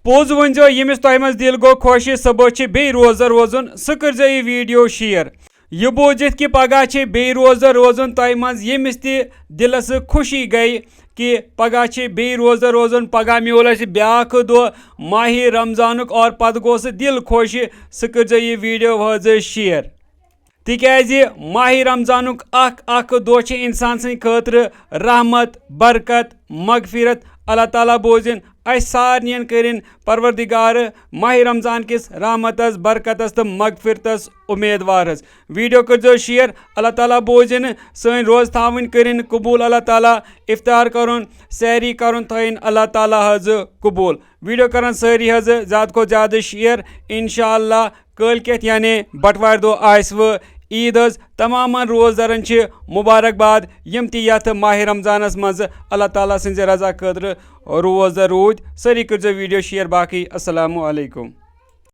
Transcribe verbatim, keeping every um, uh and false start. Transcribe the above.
پوٚز ؤنۍزیو، ییٚمِس تۄہہِ منٛز دِل گوٚو خۄش، سُہ بہٕ چھِ بیٚیہِ روزدر روزُن، سُہ کٔرۍزیو یہِ video share۔ یہِ بوٗزِتھ کہِ پگاہ چھِ بیٚیہِ روزدر روزُن تۄہہِ منٛز، ییٚمِس تہِ دِلس خوشی گٔے کہِ پگاہ چھِ بیٚیہِ روزدر روزُن، پگاہ میوٗل اَسہِ بیٛاکھ دۄہ ماہِ رمضانُک، اور پتہٕ گوٚو سُہ دِل خۄش، سُہ کٔرۍزیو یہِ video حظ share۔ تِکیازِ ماہِ رمضانُک اکھ اکھ دۄہ چھِ انسان سٕنٛدِ خٲطرٕ رحمت، برکت، مغفرت۔ اللہ تعالیٰ بوزِن اَسہِ سارنِین، کٔرِن پروردگار ماہِ رمضان کِس رحمتس، برکتس تہٕ مغفرتس اُمیدوار حظ۔ Video کٔرۍزیو share۔ اللہ تعالیٰ بوزِن سٲنۍ روزٕ تھاوٕنۍ، کٔرِن قبوٗل اللہ تعالیٰ۔ افطار کرُن، سحری کرُن تھٲیِن اللہ تعالیٰ حظ قبوٗل۔ Video کرن سٲری حظ زیادٕ کھۄتہٕ زیادٕ share۔ انشاءاللہ کٲلۍ کٮ۪تھ یعنی بٹوارِ دۄہ آسہِ وۄنۍ عیٖد حظ۔ تمامن روزدرن چھِ مبارک باد، یِم تہِ یتھ ماہِ رمضانس منٛز اللہ تعالیٰ سٕنٛزِ رضا خٲطرٕ روزدر روٗدۍ۔ سٲری کٔرۍزیو video share۔ باقٕے السلام علیکم۔